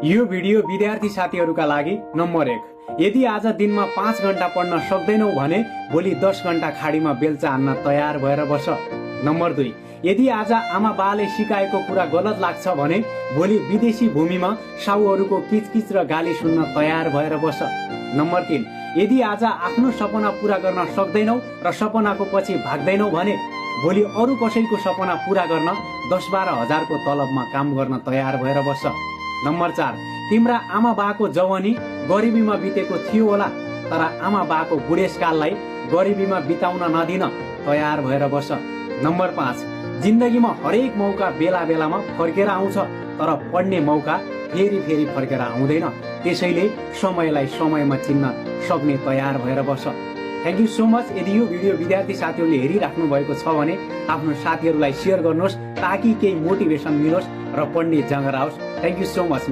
यो भिडियो विद्यार्थी साथीहरूका लागि नम्बर 1। यदि आज दिनमा 5 घण्टा पढ्न सक्दैनौ भने भोलि 10 घण्टा खाडीमा बेल्चा हान्न तयार भएर बस। नम्बर 2। यदि आज आमा बाले सिकाएको कुरा गलत लाग्छ भने भोलि विदेशी भूमिमा साउहरूको किचकिच र गाली सुन्न तयार भएर बस। नम्बर 3। यदि आज आफ्नो सपना पूरा गर्न सक्दैनौ र सपनाको पछि भाग्दैनौ भने भोलि अरू कसैको सपना पूरा गर्न 10-12 हजारको तलबमा काम गर्न तयार भएर बस। नम्बर 4। तिम्रा आमा बाको जवानी गरिबीमा बितेको थियो होला, तर आमा बाको बुढेसकाललाई गरिबीमा बिताउन नदिन तयार भएर बस। नम्बर 5। जिन्दगीमा हरेक मौका बेला बेलामा फर्केर आउँछ, तर पढ्ने मौका फेरि फेरि फर्केर आउँदैन। त्यसैले समयलाई समयमा चिन्न सक्ने तयार भएर बस। Thank you so much. यदि यो भिडियो विद्यार्थी साथीहरूले हेरिराख्नु भएको छ भने आफ्नो साथीहरूलाई सेयर गर्नुहोस् ताकि केही मोटिभेसन मिलोस् र पढ्ने जाँगर आओस्। Thank you so much.